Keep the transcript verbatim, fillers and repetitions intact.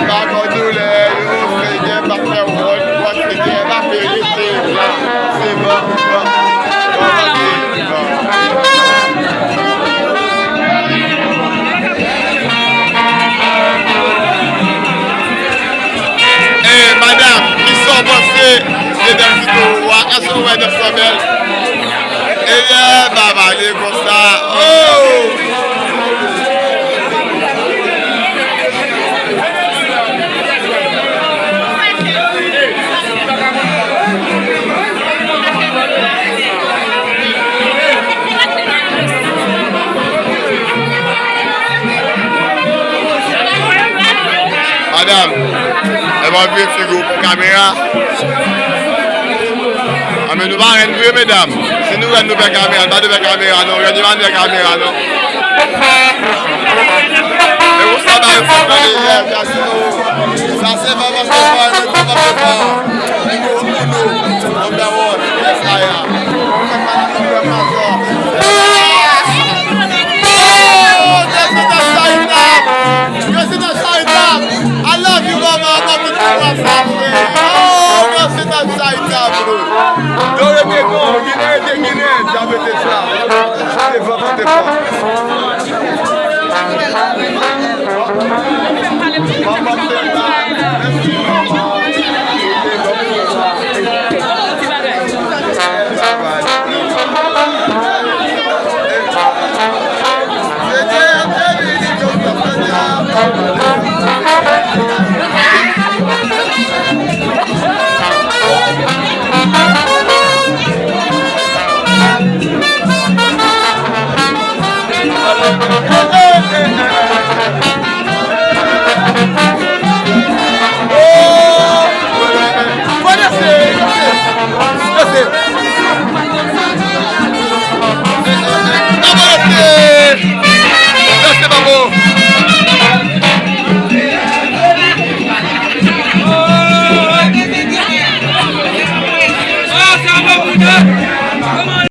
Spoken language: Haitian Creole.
Pa gon doulè, yo, Senyè, pa fè wòl, wòl, Senyè, pa fè rete la. Se bon, bon, bon, bon, bon. Eh, madam, kisa w panse de dans Tito a? Èske w wè dans lan bèl? Ebyen, pa pale konsa. Oh! Madam, e pa vye figi w pou kamera. Anben, nou pa renmen vre, medam. Si nou renmen, nou fè kamera. Nou pa dwe fè kamera, non. Renmen pa dwe fè kamera, non. E pou sa, ba yo fè tande yè, Casino. Sa se pa paske pa renmen, se pa paske pa. Li bon pou nou. Number one. Yes, I am. Fè pa la, fè pa la. Oh, President Charitab. President Charitab. I love you, mama. I love you too, my son.